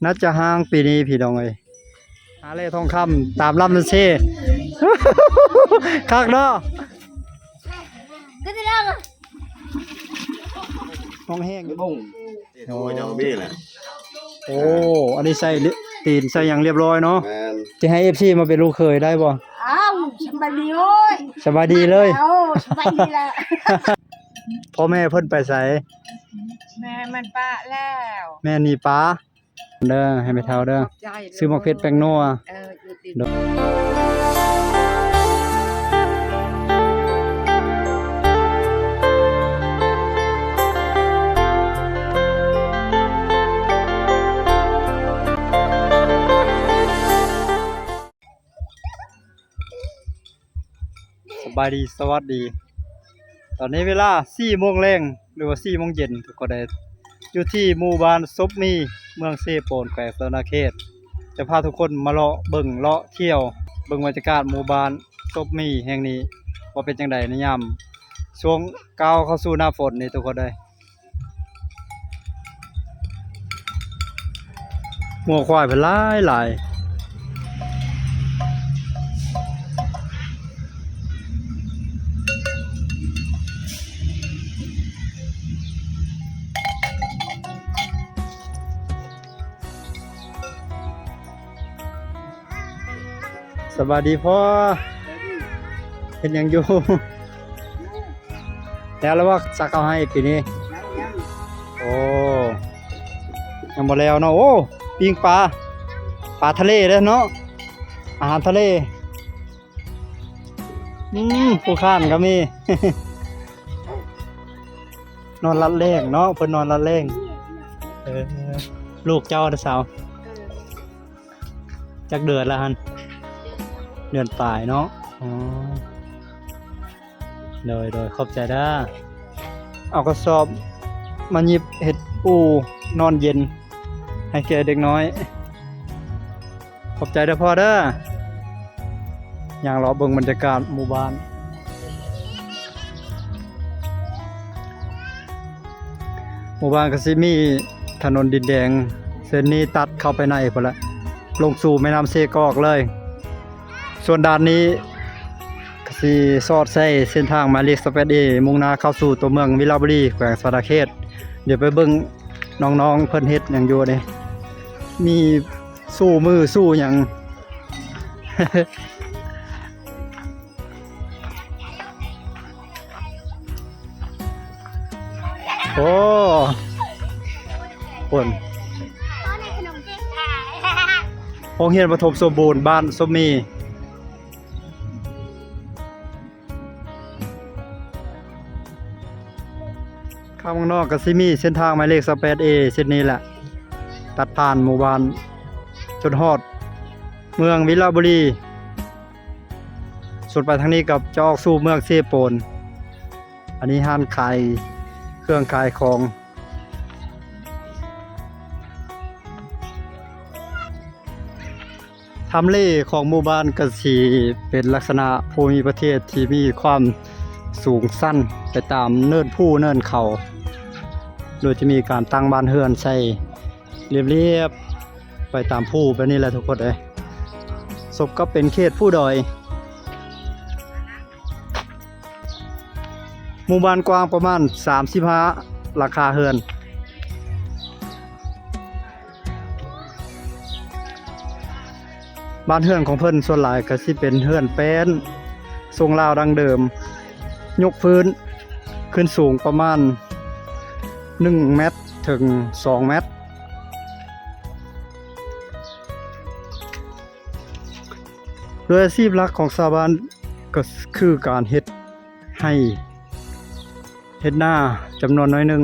ໜ້າຈະຮ້າງປີນີ້ພີ່ນ້ອງເອີຍ. ຫາແຮ່ທອງຄຳຕາມລຳນ້ຳເຊ ຄັກເນາະ. ຫ້ອງແຫ້ງ ໂອ້ຍ ເຈົ້າມີແຫຼະ. ໂອ້ ອັນນີ້ໃສ່ຕີນໃສ່ຫຍັງຮຽບຮ້ອຍເນາະ. ແມ່ນ. ຊິໃຫ້ເອັຟຊີມາເປັນລູກເຂີຍໄດ້ບໍ່? ອ້າວ ສະບາຍດີເອີຍ. ສະບາຍດີເລີຍ. ໂອ້ ສະບາຍດີແລ້ວ. ພໍ່ແມ່ເພິ່ນໄປໃສ? ແມ່ມັນປະແລ້ວ. ແມ່ໜີປາ. ເດີ ໃຫ້ແມ່ເຖົ້າເດີ. ຂອບໃຈ. ຊື້ໝາກເຜັດແປ້ງນົວ. ເອີ ຢູ່ຕິດ. ໂດຍ. ສະບາຍດີ ສະຫວັດດີ. ຕອນນີ້ເວລາສີ່ໂມງແລງ ຫຼືວ່າສີ່ໂມງເຢັນ ທຸກຄົນເອີຍ. ຢູ່ທີ່ໝູ່ບ້ານສົບມີ ເມືອງເຊໂປນ ແຂວງສະຫວັນນະເຂດ. ຈະພາທຸກຄົນມາເລາະເບິ່ງເລາະທ່ຽວ ເບິ່ງບັນຍາກາດໝູ່ບ້ານສົບມີແຫ່ງນີ້ ວ່າເປັນຈັ່ງໃດໃນຍາມຊ່ວງກ້າວເຂົ້າສູ່ໜ້າຝົນນີ້ ທຸກຄົນເອີຍ. ງົວຄວາຍເພິ່ນຫຼາຍໆ. ສະບາຍດີພໍ່. ເຮັດຫຍັງຢູ່? ແລ້ວລະບໍ່? ສັກເຂົ້າໃຫ້ປີນີ້? ໂອ້ ຍັງບໍ່ແລ້ວເນາະ. ໂອ້ ປີ້ງປາ ປາທະເລເດ້ເນາະ ອາຫານທະເລ. ອືມ ຜູ້ຄ້ານກໍມີ. ນອນລັດແລ້ງເນາະ ເພິ່ນນອນລັດແລ້ງ. ເອີ ລູກເຈົ້າເດ້ສາວ? ຈັກເດືອນລະຫັ້ນ? ເດືອນປາຍເນາະ. ອໍ ໂດຍໆ ຂອບໃຈເດີ. ເອົາກະສອບມາຫຍິບເຮັດອູ່ນອນເຢັນໃຫ້ແກ່ເດັກນ້ອຍ. ຂອບໃຈເດີພໍ່ເດີ. ຍ່າງເລາະເບິ່ງບັນຍາກາດໝູ່ບ້ານ. ໝູ່ບ້ານກໍຊິມີຖະໜົນດິນແດງ ເສັ້ນນີ້ຕັດເຂົ້າໄປໃນພຸ້ນລະ ລົງສູ່ແມ່ນ້ຳເຊກອກເລີຍ. ສ່ວນດ້ານນີ້ກໍຊິສອດໃສ່ເສັ້ນທາງໝາຍເລກຊາວແປດເອ ມຸ່ງໜ້າເຂົ້າສູ່ຕົວເມືອງວິລະບູລີ ແຂວງສະຫວັນນະເຂດ. ດຽວໄປເບິ່ງນ້ອງໆເພິ່ນເຮັດຫຍັງຢູ່ເດ້ ມີສູ້ມືສູ້ຫຍັງ. ໂອ້ ຄົນ ໂຮງຮຽນປະຖົມສົມບູນບ້ານສົມມີ. ຂ້າງນອກກໍຊິມີເສັ້ນທາງໝາຍເລກຊາວແປດເອ ເສັ້ນນີ້ແຫຼະ ຕັດຜ່ານໝູ່ບ້ານຈົນຮອດເມືອງວິລະບູລີ. ສ່ວນໄປທາງນີ້ກໍຈະອອກສູ່ເມືອງເຊໂປນ. ອັນນີ້ຮ້ານຂາຍເຄື່ອງຂາຍຂອງ. ທຳເລຂອງໝູ່ບ້ານກໍຊິເປັນລັກສະນະພູມິປະເທດທີ່ມີຄວາມສູງຊັນໄປຕາມເນີນພູເນີນເຂົາ ໂດຍທີ່ມີການຕັ້ງບ້ານເຮືອນໃສ່ລຽບໆໄປຕາມພູແບບນີ້ແຫຼະທຸກຄົນເອີຍ. ສົມກັບເປັນເຂດພູດອຍ. ໝູ່ບ້ານກວ້າງປະມານສາມສິບຫ້າຫຼັງຄາເຮືອນ. ບ້ານເຮືອນຂອງເພິ່ນສ່ວນຫຼາຍກໍຊິເປັນເຮືອນແປ້ນຊົງລາວດັ້ງເດີມ ຍົກພື້ນຂຶ້ນສູງປະມານໜຶ່ງແມັດເຖິງສອງແມັດ. ໂດຍອາຊີບຫຼັກຂອງຊາວບ້ານກໍຄືການເຮັດໄຮ່ ເຮັດນາຈຳນວນໜ້ອຍໜຶ່ງ,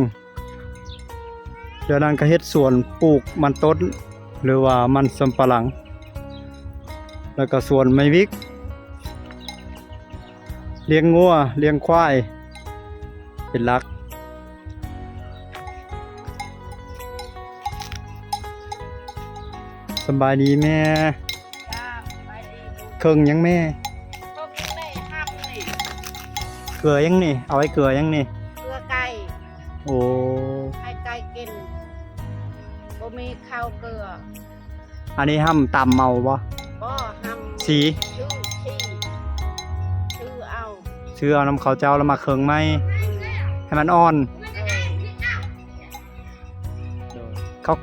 ຈາກນັ້ນກໍເຮັດສວນປູກມັນຕົ້ນ ຫຼືວ່າມັນສຳປະຫຼັງ ແລ້ວກໍສວນໄມ້ວິກ, ລ້ຽງງົວລ້ຽງຄວາຍເປັນຫຼັກ. ສະບາຍດີແມ່. ຈ້າ ສະບາຍດີ. ເຄື່ອງຫຍັງແມ່? ເຄື່ອງຫຍັງນີ້? ເກືອຫຍັງນີ້? ເອົາໄວ້ເກືອຫຍັງນີ້? ເກືອໄກ່. ໂອ້ ໃຫ້ໄກ່ກິນ. ບໍ່ມີເຂ ເຂົ້າເກືອ ອັນນີ້ຫ້ຳຕຳເອົາບໍ່? ບໍ່ ຫ້ຳ ສີ ຊື້ ຊື້ ຊື້ເອົາ ຊື້ເອົານຳເຂົາເຈົ້າ ແລ້ວມາເຄິ່ງໃໝ່ ອືມ ໃຫ້ມັນອ່ອນ ເອີ ເຂົ້າ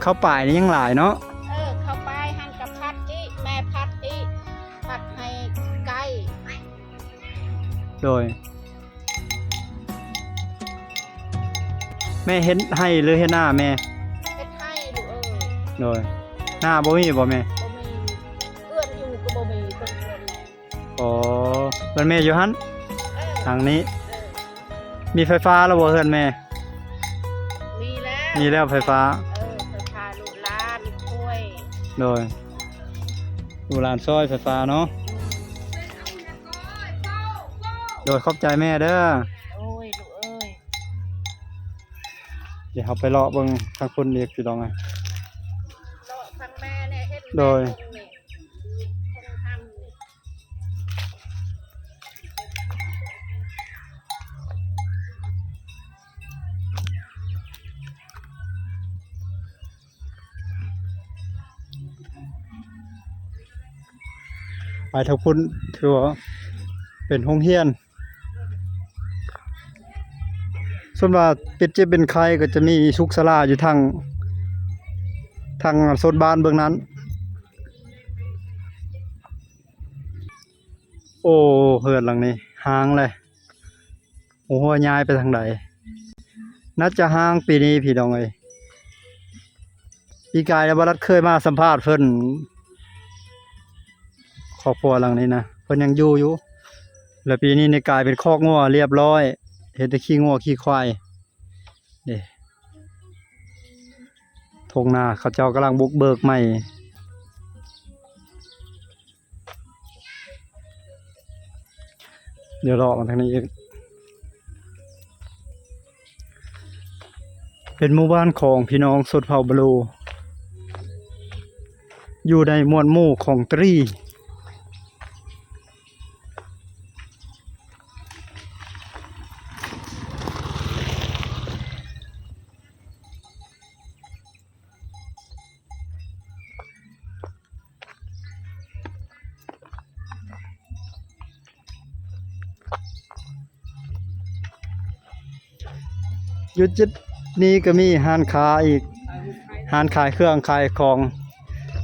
ເຂົ້າປາຍນີ້ຍັງຫຼາຍເນາະ ເອີ ເຂົ້າປາຍຫັ້ນກໍຜັດອີກ ແມ່ຜັດອີກ ຜັດໃຫ້ໄກ່ ໂດຍ ແມ່ເຮັດໄຮ່ ຫຼື ເຮັດນາແມ່? ເຮັດໄຮ່ລູກເອີຍ ໂດຍ ນາບໍ່ມີບໍ່ແມ່? ບໍ່ມີ ເຮືອນຢູ່ກໍບໍ່ມີ ເພິ່ນເຮືອນແມ່ ອໍ ເຮືອນແມ່ຢູ່ຫັ້ນ ເອີ ທາງນີ້ ເອີ ມີໄຟຟ້າແລ້ວບໍ່ເຮືອນແມ່? ມີແລ້ວ ມີແລ້ວໄຟຟ້າ ເອີ ໄຟຟ້າ ລູກຫຼານຊ່ວຍ ໂດຍ ລູກຫຼານຊ່ອຍໄຟຟ້າເນາະ ອືມ ໂດຍ ຂອບໃຈແມ່ເດີ ໂອ້ຍ ລູກເອີຍ ດຽວເຮົາໄປເລາະເບິ່ງທາງພຸ້ນອີກ ພີ່ນ້ອງເອີຍ ເລາະທາງແມ່ແດ່ ເຫັນ ໂດຍ ແມ່ ໄປທາງພຸ້ນ ຖືວ່າເປັນໂຮງຮຽນ ສ່ວນວ່າເປັນເຈັບເປັນໄຂ້ກໍຈະມີສຸກສາລາຢູ່ທາງ ທາງໂຊນບ້ານເບື້ອງນັ້ນ. ໂອ້ ເຮືອນຫຼັງນີ້ຮ້າງແຫຼະ ບໍ່ຮູ້ວ່າຍ້າຍໄປທາງໃດ ໜ້າຈະຮ້າງປີນີ້ພີ່ນ້ອງເອີຍ. ປີກາຍນະ ບ່າວລັດເຄີຍມາສຳພາດເພິ່ນ ຄອບຄົວຫຼັງນີ້ນະ ເພິ່ນຍັງຢູ່ຢູ່ ແລ້ວປີນີ້ນີ້ກາຍເປັນຄອກງົວລຽບລ້ອຍ ເຫັນແຕ່ຂີ້ງົວຂີ້ຄວາຍເດ້. ທົ່ງນາເຂົາເຈົ້າກຳລັງບຸກເບີກໃໝ່. ດຽວເລາະມາທາງນີ້ອີກ ເປັນໝູ່ບ້ານຂອງພີ່ນ້ອງຊົນເຜົ່າບາໂລ ຢູ່ໃນໝວດໝູ່ຂອງຕຣີ. ຢູ່ຈຸດນີ້ກໍມີຮ້ານຄ້າອີກ ຮ້ານຂາຍເຄື່ອງຂາຍຂອງ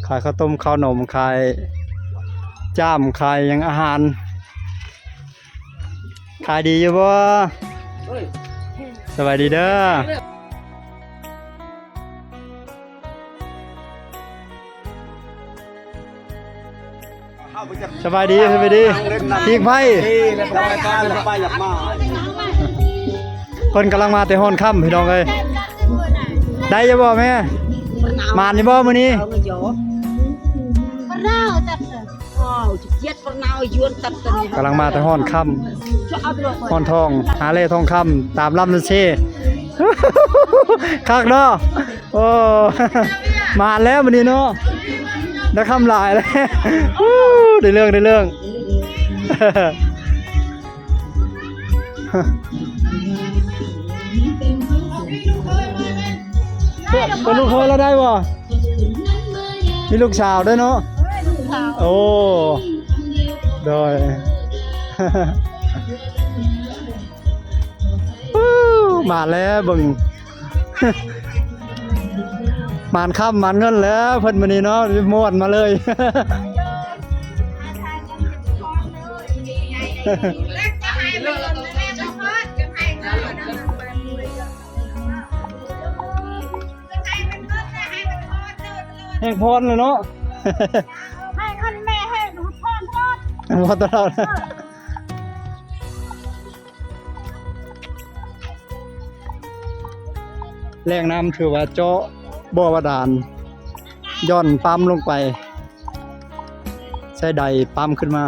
ຂາຍເຂົ້າຕົ້ມເຂົ້າໜົມ ຂາຍຈ້າມ ຂາຍຫຍັງ ອາຫານ. ຂາຍດີຢູ່ບໍ່? ສະບາຍດີເດີ. ສະບາຍດີ ສະບາຍດີ ພິງໄພ ເພິ່ນກຳລັງມາແຕ່ຮອນຄ່ຳ ພີ່ນ້ອງເອີຍ. ໄດ້ຢູ່ບໍ່ແມ່? ໝານຢູ່ບໍ່ມື້ນີ້? ກຳລັງມາແຕ່ຮອນຄ່ຳ ຮອນທອງ ຫາແຮ່ທອງຄຳຕາມລຳນ້ຳເຊ ຄັກເນາະ. ໂອ້ ໝານແລ້ວມື້ນີ້ເນາະ ໄດ້ຄຳຫຼາຍແລ້ວ ໄດ້ເລື່ອງ ໄດ້ເລື່ອງ. ເປັນລູກເຂີຍລາວໄດ້ບໍ່? ມີລູກສາວດ້ວຍເນາະ. ໂອ້ ໂດຍ ມາແລ້ວເບິ່ງ ໝານຄ່ຳໝານເງິນແລ້ວເພິ່ນມື້ນີ້ເນາະ ມ່ວນມາເລີຍ. ແຮ່ງພອນແລ້ວເນາະ ໃຫ້ເງິນແມ່ແຮ່ງພອນຕະຫຼອດ ແຮ່ງພອນຕະຫຼອດ. ແຫຼ່ງນ້ຳຖືວ່າເຈາະບໍ່ບາດານ ຢ່ອນປ້ຳລົງໄປ ໃຊ້ໄດປ້ຳຂຶ້ນມາ.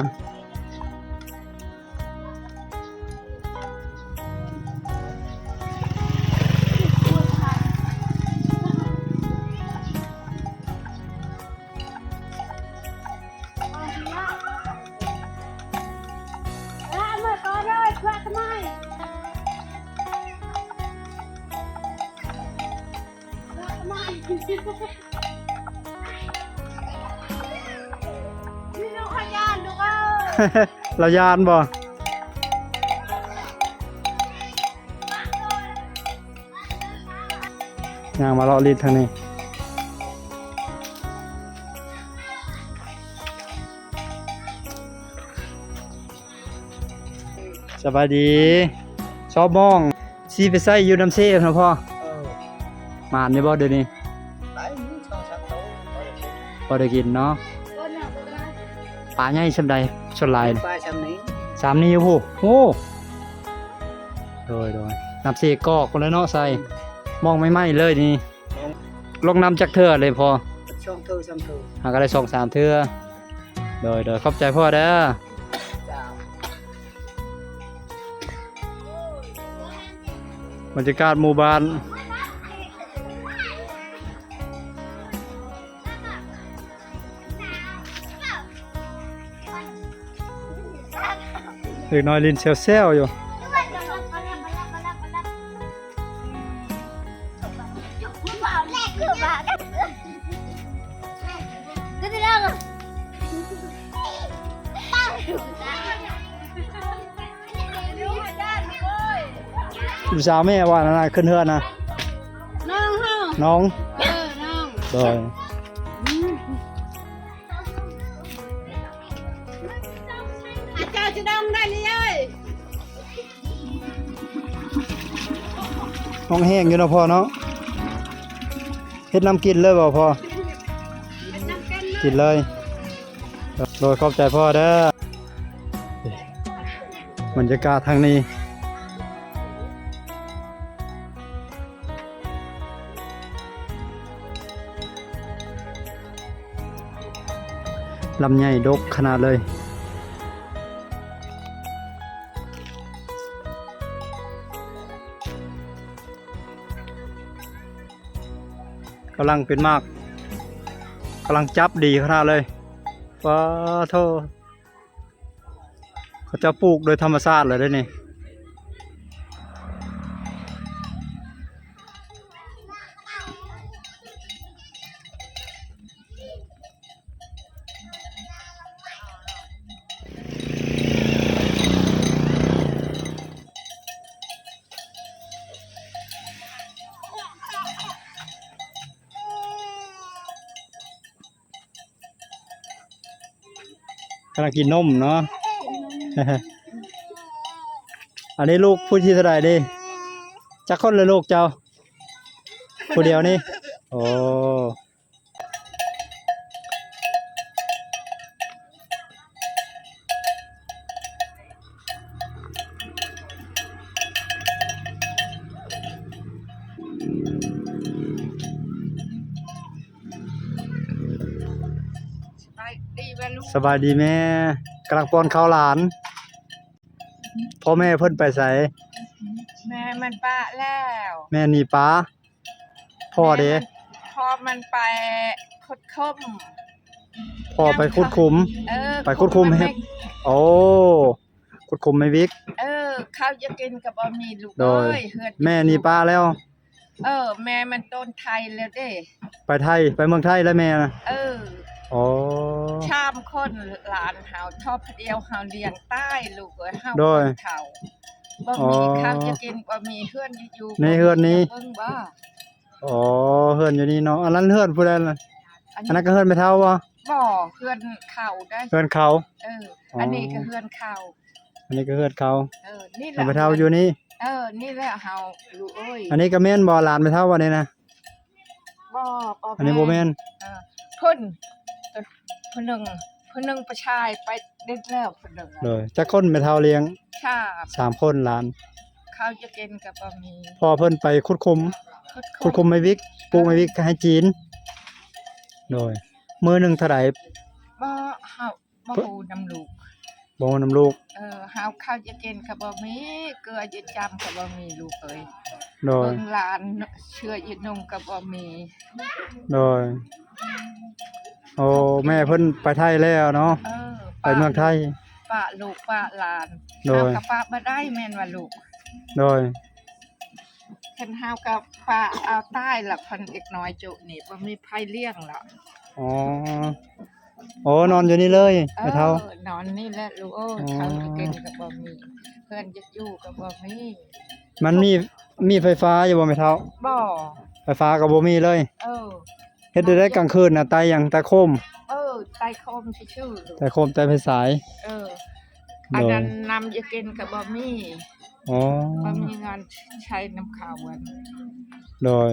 ເອີ ເອົາມາກ່ອນເລີຍ ເພື່ອທຳໄມ? ເພື່ອທຳໄມ? ລາວຢ້ານບໍ່? ຍ່າງມາເລາະຫຼິ້ນທາງນີ້. ສະບາຍດີ. ຊອບມອງ ຊິໄປໃສ່ຢູ່ນ້ຳເຊນະພໍ່. ເອີ ໝານຢູ່ບໍ່ດຽວນີ້? ໄດ້ຢູ່ສອງສາມໂຕ ພໍໄດ້ກິນ ພໍໄດ້ກິນເນາະ. ປາໃຫຍ່ສ່ຳໃດສ່ວນຫຼາຍ? ປາສ່ຳນີ້ ສ່ຳນີ້ຢູ່ພຸ້ນ. ໂອ້ ໂດຍໆ ນ້ຳເຊກອກພຸ້ນແຫຼະເນາະ ໃສ່ ອືມ ມອງໃໝ່ໆເລີຍນີ້. ລອງ ລົງນ້ຳຈັກເທື່ອເລີຍພໍ່? ສອງເທື່ອສາມເທື່ອ ຫາກໍໄດ້ສອງສາມເທື່ອ. ໂດຍໆ ຂອບໃຈພໍ່ເດີ. ຈ້າ ບັນຍາກາດໝູ່ບ້ານ ເດັກນ້ອຍຫຼິ້ນແຊວໆຢູ່. ລູກສາວແມ່ວ່ານັ້ນນະ ຂຶ້ນເຮືອນນະ ນ້ອງເຮົາ ນ້ອງ ເອີ ນ້ອງ ໂດຍ ອາຈານຈະດຳໄດ້ນີ້ເອີຍ. ຫ້ອງແຫ້ງຢູ່ເນາະພໍ່ເນາະ. ເຮັດນ້ຳກິນເລີຍບໍ່ພໍ່? ເຮັດນ້ຳກິນເລີຍ ກິນເລີຍ. ໂດຍ ຂອບໃຈພໍ່ເດີ. ບັນຍາກາດທາງນີ້ ລຳໄຍດົກຂະໜາດເລີຍ. ກຳລັງເປັນໝາກ ກຳລັງຈັບດີຂະໜາດເລີຍ. ປາໂທ ເຂົາເຈົ້າປູກໂດຍທຳມະຊາດເລີຍເດ້ນີ້. ກຳລັງກິນນົມເນາະ. ອັນນີ້ລູກຜູ້ທີເທົ່າໃດນີ້? ຈັກຄົນລະລູກເຈົ້າ? ຜູ້ດຽວນີ້? ໂອ້. ສະບາຍດີແມ່ລູກ. ສະບາຍດີແມ່ ກຳລັງປ້ອນເຂົ້າຫຼານ. ພໍ່ແມ່ເພິ່ນໄປໃສ? ແມ່ມັນປະແລ້ວ. ແມ່ໜີປາ. ພໍ່ເດ? ພໍ່ມັນໄປຂຸດຂຸມ. ພໍ່ໄປຂຸດຂຸມ. ເອີ ໄປຂຸດຂຸມເຮັດ. ໂອ້ ຂຸດຂຸມໄມ້ວິກ. ເອີ ເຂົ້າຈະກິນກໍບໍ່ມີລູກເອີຍ. ແມ່ໜີປາແລ້ວ. ເອີ ແມ່ມັນໂຕນໄທແລ້ວເດ້. ໄປໄທ ໄປເມືອງໄທແລ້ວແມ່ນະ. ເອີ. ອໍ ສາມຄົນ ຫຼານເຮົາ ເທາະຜູ້ດຽວເຮົາລ້ຽງຕາຍລູກເອີຍ. ເຮົາ ໂດຍ ເຖົ້າ ບໍ່ມີເຂົ້າຈະກິນ ອໍ ບໍ່ມີເຮືອນຢູ່. ໃນເຮືອນນີ້ ເບິ່ງບໍ່? ອໍ ເຮືອນຢູ່ນີ້ເນາະ. ອັນນັ້ນເຮືອນຜູ້ໃດລະ? ອັນນັ້ນກໍເຮືອນແມ່ເຖົ້າບໍ່? ບໍ່ ເຮືອນເຂົາໄດ໋. ເຮືອນເຂົາ. ເອີ ອໍ ອັນນີ້ກໍເຮືອນເຂົາ. ອັນນີ້ກໍເຮືອນເຂົາ. ເອີ ນີ້ລະ ແມ່ເຖົ້າຢູ່ນີ້. ເອີ ນີ້ແຫຼະເຮົາລູກເອີຍ. ອັນນີ້ກໍແມ່ນບໍ່ ຫຼານແມ່ເຖົ້າບໍ່ນີ້ນະ? ບໍ່ ບໍ່ ອັນນີ້ບໍ່ແມ່ນ. ເອີ ເພິ່ນ ຜູ້ໜຶ່ງ ຜູ້ໜຶ່ງໄປຊາຍ ໄປເດັດແລ້ວຜູ້ໜຶ່ງ. ໂດຍ ຈັກຄົນແມ່ເຖົ້າລ້ຽງ? ສາມ ສາມຄົນຫຼານ. ເຂົ້າຈະກິນກໍບໍ່ມີ. ພໍ່ເພິ່ນໄປຂຸດຂຸມ ຂຸດຂຸມ ຂຸດຂຸມໄມ້ວິກ ປູກໄມ້ວິກໃຫ້ຈີນ. ໂດຍ ມື້ໜຶ່ງເທົ່າໃດ? ບໍ່ ເຮົາ ບໍ່ຮູ້ນຳລູກ. ບໍ່ຮູ້ນຳລູກ. ເອີ ເຮົາເຂົ້າຈະກິນກໍບໍ່ມີ ເກືອຈະຈຳກໍບໍ່ມີລູກເອີຍ. ໂດຍ ເບິ່ງຫຼານເສື້ອອີໜຸ່ງກໍບໍ່ມີ. ໂດຍ. ໂອ້ ແມ່ເພິ່ນໄປໄທແລ້ວເນາະ. ເອີ ໄປເມືອງໄທ ປະລູກປະຫຼານ. ໂດຍ ເຮົາກໍປະບໍ່ໄດ້ແມ່ນວ່າລູກ. ໂດຍ. ເຮົາກໍປະເອົາຕາຍລະ ຄັນເດັກນ້ອຍຈຸນີ້ ບໍ່ມີໃຜລ້ຽງລະ. ອໍ ໂອ້ ນອນຢູ່ນີ້ເລີຍ ເອີ ແມ່ເຖົ້າ? ນອນນີ້ແຫຼະລູກເອີຍ. ອໍ ເຂົ້າກິນກໍບໍ່ມີ ເຮືອນຢາກຢູ່ກໍບໍ່ມີ. ມັນມີ ມີໄຟຟ້າຢູ່ບໍ່ແມ່ເຖົ້າ? ບໍ່ ໄຟຟ້າກໍບໍ່ມີເລີຍ. ເອີ ເຮັດໄດ້ໃດກາງຄືນນະ? ໄຕ່ຫຍັງ? ໄຕ່ໂຄມ? ເອີ ໄຕ່ໂຄມຊື່ໆ ໄຕ່ໂຄມ ໄຕ່ໄຟສາຍ. ເອີ ໂດຍ ອັນນັ້ນນ້ຳຢາກກິນກໍບໍ່ມີ. ອໍ ບໍ່ມີເງິນໃຊ້ນຳເຂົາ. ໂດຍ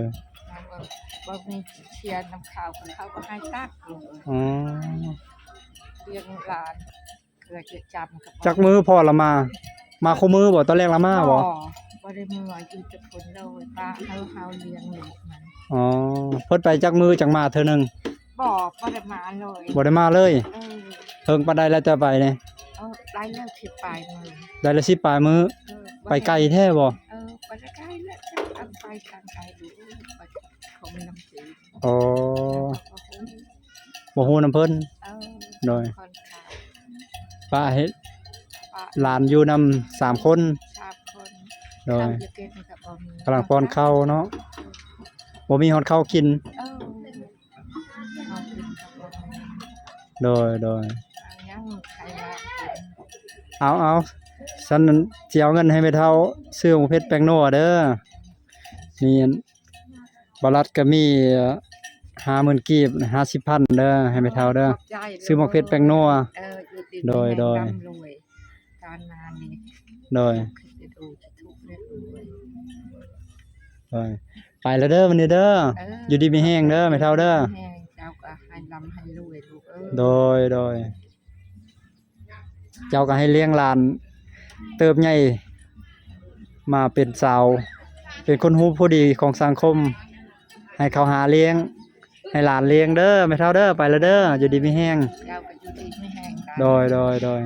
ບໍ່ມີເຊຍນຳເຂົາ ເຂົາບໍ່ໃຫ້ຕັກ. ອໍ ລ້ຽງຫຼານ ເກືອຈະຈຳກັບ ຈັກມື້ພໍ່ລະມາ? ມາຄູ່ມື້ບໍ່? ຕອນແລກລະມາບໍ່? ບໍ່ ບໍ່ໄດ້ເມືອ ຢູ່ແຕ່ພຸ້ນເລີຍ ປະໃຫ້ເຮົາລ້ຽງລູກມັນ. ອໍ ເພິ່ນໄປຈັກມື້ຈັ່ງມາເທື່ອໜຶ່ງ? ບໍ່ ບໍ່ໄດ້ມາເລີຍ. ບໍ່ໄດ້ມາເລີຍ? ເອີ ເຖິງປານໃດແລ້ວເຈົ້າໄປນີ້? ເອີ ໄດ້ແລ້ວສິບປາຍມື້. ໄດ້ແລ້ວສິບປາຍມື້. ເອີ ໄປໄກແທ້ບໍ່? ເອີ ບໍ່ໄດ້ໄກແຫຼະ ຈັກອັນໄປທາງໃດ ໄປ ຂອງນ້ຳເສ. ອໍ ບໍ່ຮູ້ນຳເພິ່ນ. ເອີ ໂດຍ ປະໃຫ້ຫຼານຢູ່ນຳສາມຄົນ. ສາມຄົນ. ໂດຍ ກຳລັງປ້ອນເຂົ້າເນາະ ບໍ່ມີຮອດເຂົ້າກິນ. ເອີ ໂດຍ ໂດຍ ເອົາ ເອົາ ຊັ້ນຊິເອົາເງິນໃຫ້ແມ່ເຖົ້າຊື້ໝາກເຜັດແປ້ງນົວເດີ. ນີ້ ບໍ່ລັດກໍມີຫ້າໝື່ນກີບ ຫ້າສິບພັນເດີ ໃຫ້ແມ່ເຖົ້າເດີ. ຂອບໃຈ ຊື້ໝາກເຜັດແປ້ງນົວ. ເອີ ຢູ່ດີມີແຮງ ໂດຍ ໂດຍ ການງານນີ້. ໂດຍ ໂດຍ ໄປແລ້ວເດີວັນນີ້ເດີ. ເອີ ຢູ່ດີມີແຮງເດີແມ່ເຖົ້າເດີ. ແຮງ ເຈົ້າກໍໃຫ້ລ່ຳໃຫ້ລວຍລູກເອີຍ. ໂດຍ ໂດຍ ເຈົ້າກໍໃຫ້ລ້ຽງຫຼານເຕີບໃຫຍ່ມາເປັນສາວ ເປັນຄົນຮູ້ຜູ້ດີຂອງສັງຄົມ ໃຫ້ເຂົາຫາລ້ຽງ ໃຫ້ຫຼານລ້ຽງເດີແມ່ເຖົ້າເດີ. ໄປແລ້ວເດີ ຢູ່ດີມີແຮງ. ເຈົ້າກໍຢູ່ດີມີແຮງ. ໂດຍ ໂດຍ ໂດຍ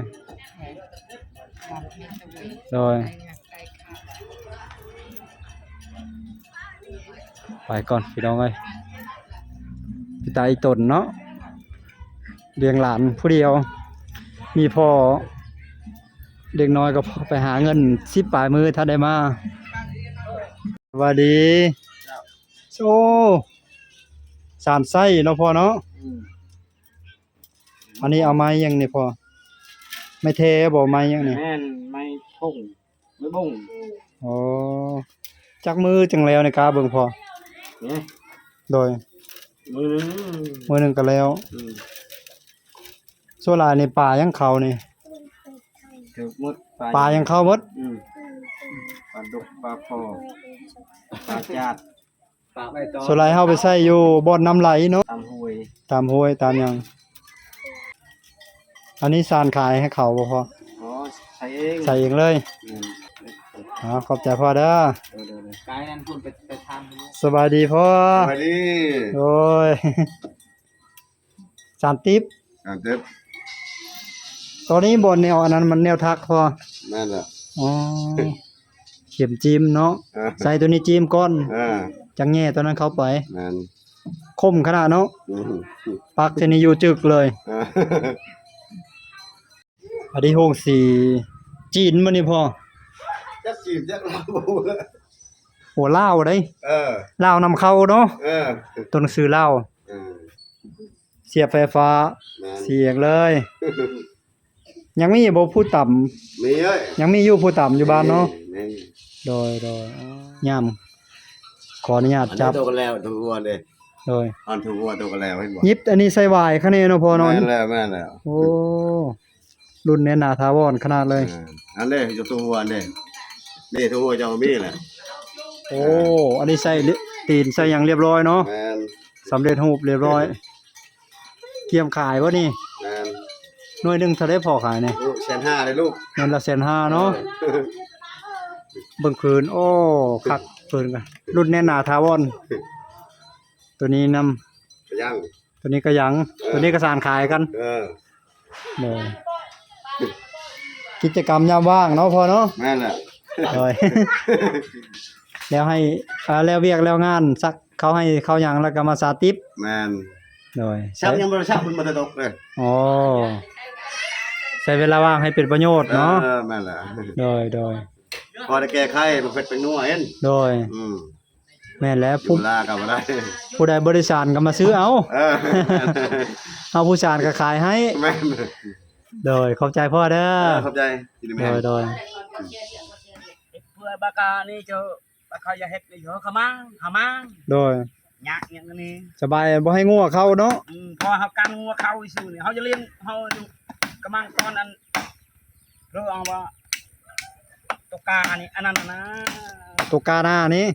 ໂດຍ ໄປກ່ອນພີ່ນ້ອງເອີຍ. ເປັນຕາອີຕົນເນາະ ລ້ຽງຫຼານຜູ້ດຽວ ມີພໍ່ ເດັກນ້ອຍກໍໄປຫາເງິນສິບປາຍມື້ທັນໄດ້ມາ. ສະບາຍດີ. ໂອ້ ສານໄສ້ເນາະພໍ່ເນາະ. ອືມ ອັນນີ້ເອົາໄມ້ຫຍັງນີ້ພໍ່? ໄມ້ແທ້ບໍ່? ໄມ້ຫຍັງນີ້? ແມ່ນ ໄມ້ພົງ ໄມ້ບົງ. ອໍ ຈັກມື້ຈັ່ງແລ້ວນີ້ ກະເບິ່ງພໍ່. ນີ້ ໂດຍ ມື້ໜຶ່ງ ມື້ໜຶ່ງກະແລ້ວ. ອືມ ສ່ວນຫຼາຍນີ້ປາຫຍັງເຂົ້ານີ້? ຖືກໝົດ ປາຫຍັງເຂົ້າໝົດ. ອືມ ປາດຸກ ປາຄໍ່ ປາຈາດ. ສ່ວນຫຼາຍເຮົາໄປໃສ່ຢູ່ບ່ອນນ້ຳໄຫຼເນາະ ຕາມຫ້ວຍ ຕາມຫ້ວຍ ຕາມຫຍັງ. ອັນນີ້ສານຂາຍໃຫ້ເຂົາບໍ່ພໍ່? ອໍ ໃສ່ເອງ ໃສ່ເອງເລີຍ. ແມ່ນ ເອົາ ຂອບໃຈພໍ່ເດີ. ເອີ ເດີໆ ກາຍນັ້ນພຸ້ນໄປ ໄປທານພຸ້ນ. ສະບາຍດີພໍ່. ສະບາຍດີ. ໂອ້ຍ ສາມສິບ ສາມສິບ. ຕອນນີ້ບໍ່ແນວອັນນັ້ນ ມັນແນວທັກພໍ. ແມ່ນແຫຼະ. ອໍ ເຂັມຈິ້ມເນາະ. ເອີ ໃສ່ໂຕນີ້ຈິ້ມກ່ອນ. ເອີ ຈັ່ງແຍ່ໂຕນັ້ນເຂົ້າໄປ. ແມ່ນ ຄົມຂະໜາດເນາະ. ອື ປັກໃສ່ນີ້ຢູ່ຈຶກເລີຍ. ເອີ ອັນນີ້ໂຮງສີຈີນບໍ່ນີ້ພໍ່? ຈັກຈີນຈັກລາວບໍ່ຮູ້ແຫຼະ. ໂອ້ ລາວເດ້. ເອີ ລາວນຳເຂົ້າເນາະ. ເອີ ຕົວໜັງສືລາວ. ເອີ ສຽບໄຟຟ້າ. ແມ່ນ ສຽບເອງເລີຍ. ຍັງມີບໍ່ຜູ້ຕຳ? ມີເອີຍ ຍັງມີຢູ່ຜູ້ຕຳຢູ່ບ້ານເນາະ. ມີ ໂດຍ ໂດຍ ຍາມ ຂໍອະນຸຍາດຈັບ. ອັນນີ້ໂຕກໍແລ້ວ ໂຕຫົວເດ້. ໂດຍ ອັນໂຕຫົວໂຕກໍແລ້ວ ເຫັນບໍ່? ຫຍິບອັນນີ້ໃສ່ຫວາຍຂ້າງໃນເນາະພໍ່ເນາະ. ແມ່ນແລ້ວ ແມ່ນແລ້ວ. ໂອ້ ລຸ້ນແໜ້ນໜາຖາວອນຂະໜາດເລີຍ. ເອີ ອັນເດ້ ຢູ່ຕົວຫົວອັນເດ້ ນີ້ຕົວຫົວເຈົ້າມີແຫຼະ. ໂອ້ ເອີ ອັນນີ້ໃສ່ຕີນໃສ່ຫຍັງລຽບຮ້ອຍເນາະ. ແມ່ນ ສຳເລັດຮູບລຽບຮ້ອຍ. ກຽມຂາຍບໍ່ນີ້? ແມ່ນ. ໜ່ວຍໜຶ່ງເທົ່າໃດພໍ່ຂາຍນີ້? ໂອ້ ແສນຫ້າເດ້ລູກ. ໜ່ວຍລະແສນຫ້າເນາະ. ເອີ ເບິ່ງພື້ນ ໂອ້ ຄັກພື້ນກະ ລຸ້ນແໜ້ນໜາຖາວອນ. ໂຕນີ້ນຳ ກະຍັງ ໂຕນີ້ກະຍັງ. ເອີ ໂຕນີ້ກະສານຂາຍກັນ. ເອີ ໂດຍ ກິດຈະກຳຍາມວ່າງເນາະພໍ່ເນາະ. ແມ່ນແຫຼະ. ໂດຍ ແລ້ວໃຫ້ ເອີ ແລ້ວວຽກແລ້ວງານ ສັກເຂົ້າໃຫ້ເຂົ້າຫຍັງ ແລ້ວກະມາສາຕິບ. ແມ່ນ. ໂດຍ ສັກຍັງບໍ່ໄດ້ສັກ ມັນບໍ່ໄດ້ຕົກເລີຍ. ອໍ ໃຊ້ເວລາວ່າງໃຫ້ເປັນປະໂຫຍດເນາະ. ເອີ ແມ່ນແຫຼະ. ໂດຍ ໂດຍ ພໍໄດ້ແກ້ໄຂ ບໍ່ເປັນເປັນນົວເຫັນ. ໂດຍ ອືມ ແມ່ນແລ້ວ ຜູ້ ຢູ່ລາວກໍບໍ່ໄດ້ ຜູ້ໃດບໍ່ໄດ້ສານກໍມາຊື້ເອົາ ເອີ ເອົາຜູ້ສານກໍຂາຍໃຫ້ ແມ່ນ ໂດຍ ຂອບໃຈພໍ່ເດີ ເອີ ຂອບໃຈ ຢູ່ດີມີແຮງ ໂດຍ ໂດຍ ເພື່ອບາການີ້ເຈົ້າ ແລ້ວເຂົາຢາກເຮັດນີ້ເຂົາມາ ເຂົາມາ ໂດຍ ຍາກຫຍັງອັນນີ້ ສະບາຍ ບໍ່ໃຫ້ງົວເຂົ້າເນາະ ອືມ ເພາະເຮົາກັນງົວເຂົ້າຊື່ນີ້ ເຮົາຈະລ້ຽງ ເຮົາຢູ່ກຳລັງຕອນອັນ ເພາະວ່າຕົກການີ້ ອັນນັ້ນນະ ຕົກການານີ້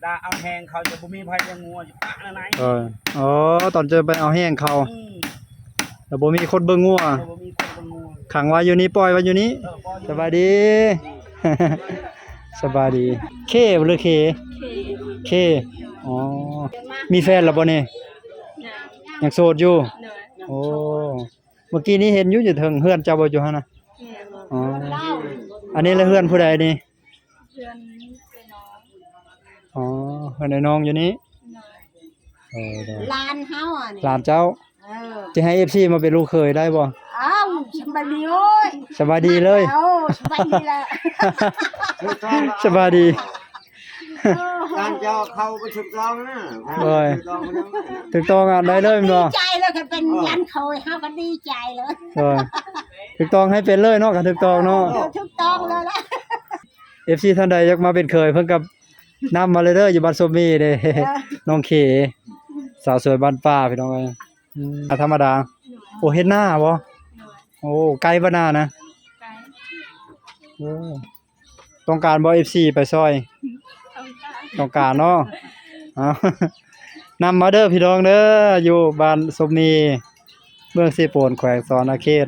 ດາເອົາແຮງເຂົາ ຈະບໍ່ມີໃຜລ້ຽງງົວ ຈະປະນັ້ນນະ ເອີ ອໍ ຕອນຈະໄປເອົາແຮງເຂົາ ອືມ ແລ້ວບໍ່ມີຄົນເບິ່ງງົວ ເອີ ບໍ່ມີຄົນເບິ່ງງົວ ຂັງໄວ້ຢູ່ນີ້ ປ່ອຍໄວ້ຢູ່ນີ້ ເອີ ປ່ອຍຢູ່ ສະບາຍດີ ສະບາຍດີ ເຄ ຫຼື ເຄ ເຄ ອໍ ມີແຟນແລ້ວບໍ່ນີ້? ຍັງ ຍັງໂສດຢູ່ ໂດຍ ໂອ້ ເມື່ອກີ້ນີ້ເຫັນຢູ່ ຢູ່ເທິງເຮືອນເຈົ້າບໍ່ ຢູ່ຫັ້ນນະ? ແມ່ນ ອໍ ອັນນີ້ລະເຮືອນຜູ້ໃດນີ້? ເຮືອນອ້າຍນ້ອງ ອໍ ເຮືອນອ້າຍນ້ອງຢູ່ນີ້ ໂດຍ ເອີ ໂດຍ ຫຼານເຮົາອັນນີ້ ຫຼານເຈົ້າ ເອີ ຈະໃຫ້ເອັຟຊີມາເປັນລູກເຂີຍໄດ້ບໍ່? ອ້າວ ສະບາຍດີ ໂອ້ຍ ສະບາຍດີເລີຍ ໂອ້ ສະບາຍດີລະ ສະບາຍດີ ເອີ ທ່ານເຈົ້າເຂົ້າໄປຖືກຕ້ອງນະ ໂດຍ ຖືກຕ້ອງ ຖືກຕ້ອງ ອ່ານໄດ້ເລີຍແມ່ນບໍ່? ດີໃຈເລີຍ ຄັນເປັນ ເອີ ຫຼັານເຂີຍເຮົາກໍດີໃຈເລີຍ ໂດຍ ຖືກຕ້ອງໃຫ້ເປັນເລີຍເນາະ ຄັນຖືກຕ້ອງເນາະ ເອີ ຖືກຕ້ອງເລີຍລະ ເອັຟຊີທ່ານໃດຢາກມາເປັນເຂີຍ ເພິ່ນກໍນຳມາເລີຍເດີ ຢູ່ບ້ານສົມມີເດ້ ເອີ ນ້ອງເຂ ສາວສວຍບ້ານປ່າ ພີ່ນ້ອງເອີຍ ອືມ ທຳມະດາ ໂອ້ ເຮັດນາບໍ່? ໂດຍ ໂອ້ ໄກບໍ່ນານະ? ໄກ ໂອ້ ຕ້ອງການບໍ່ ເອັຟຊີ ໄປຊ່ອຍ? ຕ້ອງການ ຕ້ອງການເນາະ ເອົາ ນຳມາເດີພີ່ນ້ອງເດີ ຢູ່ບ້ານສົມມີ ເມືອງເຊໂປນ ແຂວງສະຫວັນນະເຂດ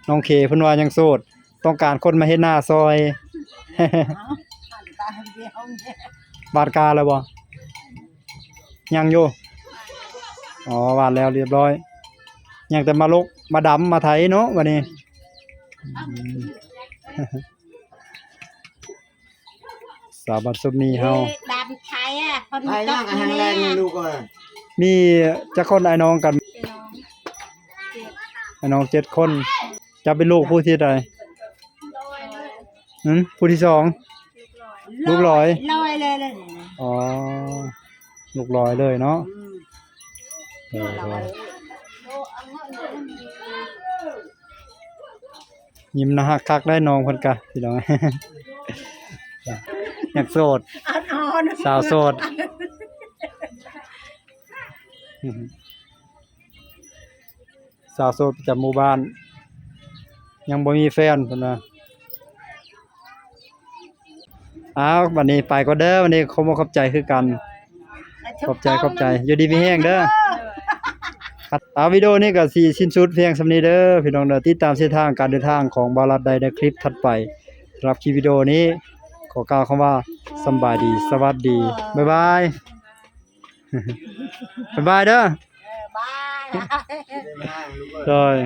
ນ້ອງເຂເພິ່ນວ່າຍັງໂສດ ຕ້ອງການຄົນມາເຮັດນາຊ່ອຍ ຫວ່ານກາແລ້ວບໍ່? ຍັງຢູ່ ອໍ ຫວ່ານແລ້ວລຽບຮ້ອຍ ຍັງແຕ່ມາລົກມາດຳມາໄຖເນາະ ບັດນີ້ ອືມ ສາວບ້ານສົມມີເຮົາ ດຳໄທອະ ຄົນ ໄປນະ ກໍແຮງແລງລູກເອີຍ ມີຈັກຄົນອ້າຍນ້ອງກັນ? ອ້າຍນ້ອງເຈັດ ອ້າຍນ້ອງເຈັດຄົນ ເຈົ້າເປັນລູກຜູ້ທີເທົ່າໃດ? ຫຶ ຜູ້ທີສອງ ລູກຫຼອຍ ຫຼອຍເລີຍ ອໍ ລູກຫຼອຍເລີຍເນາະ ອືມ ເອີ ຍິ້ມໜ້າຮັກຄັກໄດ໋ນ້ອງເພິ່ນກະ ພີ່ນ້ອງ ຍັງໂສດ ສາວໂສດ ສາວໂສດປະຈຳໝູ່ບ້ານ ຍັງບໍ່ມີແຟນເພິ່ນວ່າ ອ້າວ ບັດນີ້ໄປກ່ອນເດີ ວັນນີ້ຂໍຂອບໃຈຄືກັນ ຂອບໃຈ ຂອບໃຈ ຢູ່ດີມີແຮງເດີ ເອີ ອ້າວ ວິດີໂອນີ້ກໍຊິສິ້ນສຸດພຽງສ່ຳນີ້ເດີ ພີ່ນ້ອງເດີ ຕິດຕາມເສັ້ນທາງການເດີນທາງຂອງບ່າວລັດໄດ້ໃນຄລິບຖັດໄປ ສຳລັບຄລິບວິດີໂອນີ້ ຂໍກ່າວຄຳວ່າ ສຳບາຍດີ ສະຫວັດດີ ບາຍບາຍ ບາຍບາຍເດີ ເອີ ບາຍ ໂດຍ.